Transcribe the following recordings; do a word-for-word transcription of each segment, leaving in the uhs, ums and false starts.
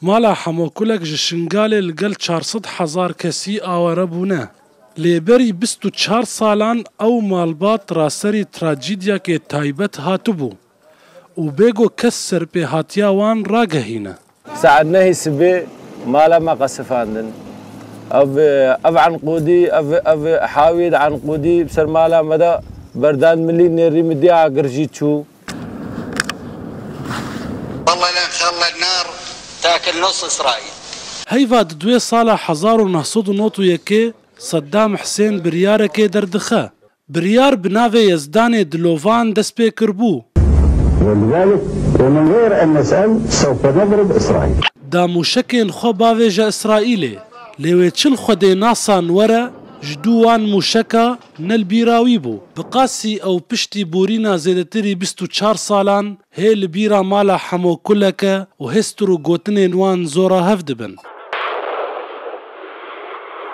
Mala Hemo Kulek ji Şingalê li gel çar sed hezar kesî aware bûne. Lê berî bîst û çar salan ew malbat raserî trajîdyakê taybet hatibû û bêgo kes serpêhatiya wan ragehîne. Saet nehê sibê mala me qesifandin. Ev, ev Enqûdî, ev, ev hawî di Enqûdî bi ser mala me de berdan milî nêrî min diya agir jî çû. والله لن خلى النار تاكل نص إسرائيل. Heyva di duê sala hezar û neh sed û nod û yekê Seddam Hisên biryarekê derdixe. Biryar bi navê Yezdanê dilovan dest pê kiribû. ولذلك ومن غير أن نسأل سوف نضرب إسرائيل. Da mûşekên xwe bavêje Îsraîlê. Lê wê çi li Xwedê nasan were, ji dû wan mûşeka ne li bîra wî bû. Bi qasî ew piştî borîna zêdetirî bîst û çar salan hê li bîra mala Hemo Kulek e û hêstir û gotinên wan zora hev dibin.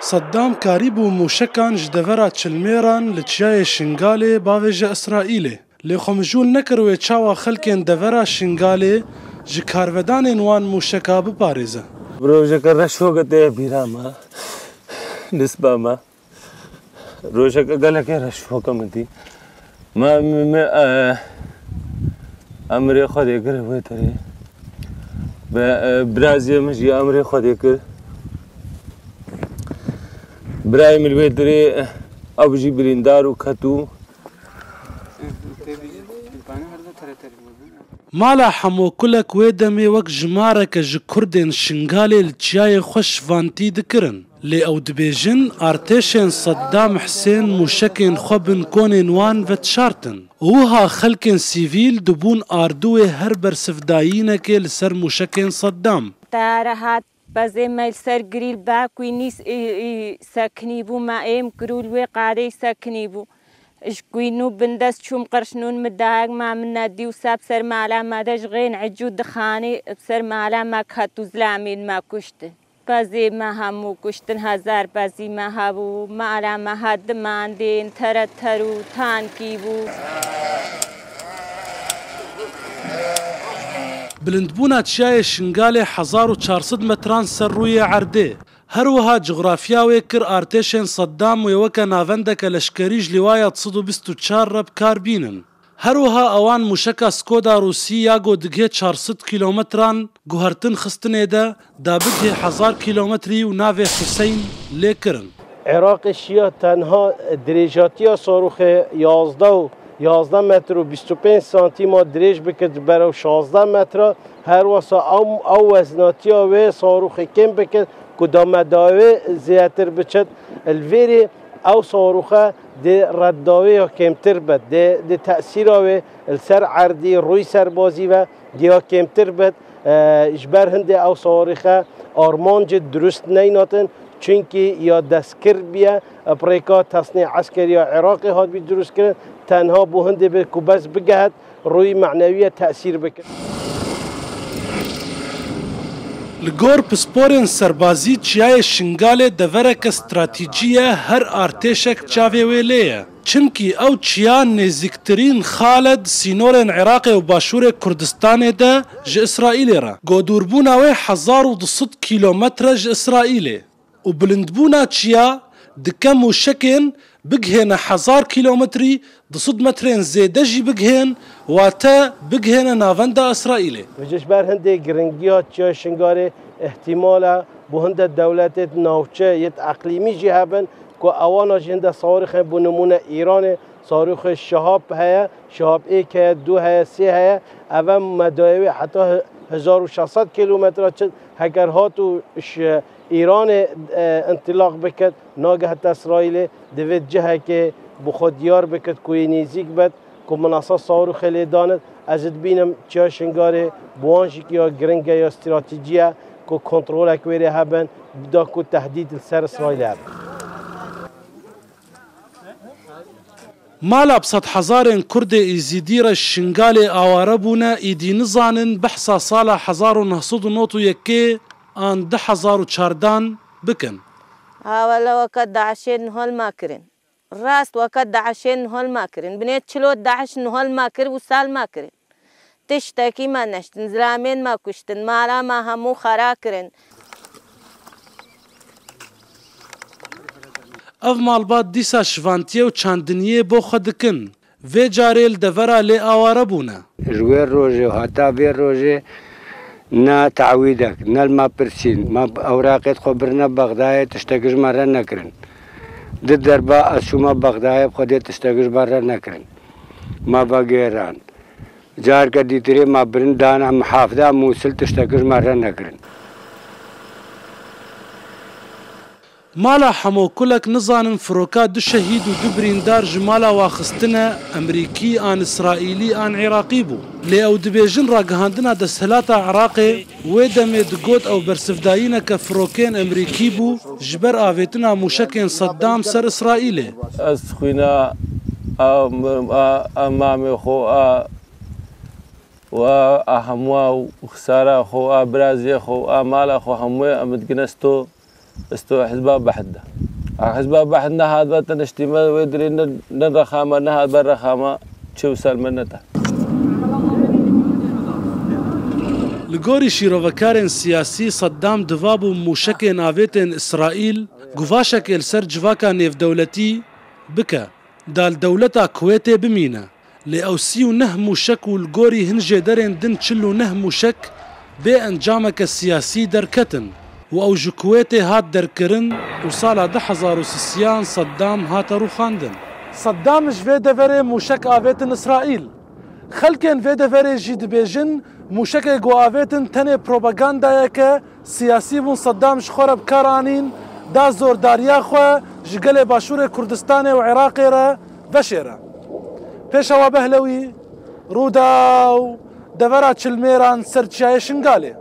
Seddam karîbû mûşekan ji devera Çilmêran li çiyayê Şingalê bavêje Îsraîlê. Lê xwe mijûl nekir wê çawa xelkên devera Şingalê ji karvedanên wan mûşeka biparêze. Rojeke reş weke tê bîra me, nisba me. Rojeke gelekê reş weke min dî. Me, me, me, e, emrê Xwedê kir wê derê. Be, e, biraziyê min jî emrê Xwedê kir. Birayê min wê derê, e, ew jî birîndar û ket û Mala Hemo Kulek wê demê wek jimareke ji Kurdên Şingalê li çiyayê xwe şivantî dikirin. Lê ew dibêjin, artêşên Seddam Hisên mûşekên xwe bin konên wan vetişartin. Û wiha xelkên sivîl dibûn arduwê her bersivdayînekê li ser mûşekên Seddam. Tare hat, pezê me li ser girî li ba ku nîs, ê, ê, sekinî bû, me êm kirû li wê qadê sekinî bû. Ji ku nû bindest çûm qirşnûn min dayek ma min nedî û seb ser mala me de ji xên ecû dixanê bi ser mala me ket û zilamên me kuştin. Pezê me hemû kuştin, hezar pezî me hebû, mala me ha dimandên, tere ter û tankî bû. Bilindbûna çiyayê Şingalê hezar û çar sed metran ser rûyê erdê. Her wiha cografya wê kir artêşên Seddam wê weke navendeke leşkerî ji lîwaya du sed û bîst û çar re bi kar bînin. Her wiha ewan mûşeka Skoda Rûsî ya ku digihê çar sed kîlometran guhertin xistinê de, da bigihê hezar kîlometrî û navê Huseyn lê kirin. Iraqê şiya tenha dirêjatiya sarûxê yazdeh û yazdeh metr û bîst û pênc santîma dirêj bikir, ji ber ew şazdeh metra, her wesa ew, ew weznatiya wê sarûxê kêm bikir, ku da me dawê zêdetir biçit. Li vêrê ew sarûxe dê reddawê ya kêmtir bit, dê, dê tesîra wê li ser erdî, rûyê serbazî ve dê ya kêmtir bit. E, ji ber hindê ew sarûxe armancê dirust neynatin, çunkî ya destkir biye, bi rêka tesnê eskerî ya Iraqê hatibî dirustkirin, tenha bo hindê be ku bes bigehet, rûyê menewî ye tesîr bike. Li gor pisporên serbazî, çiyayê Şingalê devereke stratejî ye, her artêşek çavê wê lê ye. Çimkî ew çiya nêzîktirîn xal e di sînorên Iraqê û Başûrê Kurdistanê de ji Îsraîlê re. Godûrbûna wê hezar û du sed kîlometre ji Îsraîlê. Û bilindbûna çiya dike mûşekên bigihêne hezar kîlometrî, du sed metrên zêde jî bigihên, wate bigihêne navenda Îsraîlê. Ji ber hindê giringiya çiya Şingalê îhtîmal e bo hinde dewletêt navçe yêt eqlîmî jî hebin ku ewana jî hinde sarûxên bo nimûne Îranê, sarûxê Şihab heye, Şihab êk heye, du heye, sê heye. Eve me dayê wê heta hezar û şeş sed kîlometre çi heger hat û ji Îranê, e, întilaq bikit, nagihite Îsraîlê, divê cihekê bi xwe diyar bikit ku yê nêzîk bit, ku minasa sarûxê lê danit. Ez dibînim çiya Şingalê bi wan jî ya giring e, ya stratejî ye ku kontrolek wê rê hebin, da ku tehdîd li ser Îsraîlê hebe. Mala bi sedhezarên Kurdê Êzîdî re ji Şingalê aware bûne, êdî nizanin behsa sala hezar û neh sed û nod û yekê an du hezar û çardan bikin. Ha wele weke DAIŞê niha li ma kirin. Rast weke DAIŞê niha li ma kirin. Binê çilo DAIŞ niha li ma kir, wisal ma kirin. Tiştekî me neştin, zilamên me kuştin, mala me hemû xera kirin. Ev malbat dîsa şivantiyê û çandiniyê bo xwe dikin. Vê carê li devera lê aware bûne. Ji wê rojê û heta vê rojê ne te'wîdek, ne li me pirsîn. Me ewraqê xwe birine Bexdayê, tiştek ji me re nekirin. Di derba ez çûme Bexdayê, bi Xwedê tiştek ji me re nekirin. Me vegêran. Careke dîtirê me birin dane mihafda Mûsil, tiştek ji me re nekirin. Mala Hemo Kulek nizanin firoka du şehîd û du birîndar ji mala wa xistine, Emerîkî an Îsraîlî an Iraqî bû. Lê ew dibêjin ragihandina desthilata Iraqê wê demê digot ew bersivdayîneke firokên Emerîkî bû ji ber avêtina mûşekên Seddam ser Îsraîlê. Ez dixwîna a, a, a mamê xwe, a, û a, a hemû a û xisara xwe, a birazê xwe, a mala xwe hemû em digine sto, sto hizba behd de. A hizba behd nehat ve teniştî me wê dirê ne, ne rexama, nehat ber rexama çi û ser me nete. Li gorî şîrovekarên siyasî Seddam divabû mûşekên avêtên Îsraîl guvaşekê li ser civaka nêvdewletî bike, da li dewleta Kuwêtê bimîne. Lê ew sî û neh mûşek û li gorî hin jêderên din çil û neh mûşek bê encameke siyasî derketin û ew ji Kuwêtê hat derkirin û sala du hezar û sisiyan Seddam hate rûxandin. Seddam ji vê deverê mûşek avêtin Îsraîl. Xelkên vê deverê jî dibêjin mûşekê ku avêtin tenê propagandayeke siyasî bûn. Seddam ji xwe re bi kar anîn, da zordariya xwe ji gelê Başûrê Kurdistanê û Iraqê re veşêre. Pêşewa Behlewî, Rûdaw, devera Çilmêran ser çiyayê Şingalê.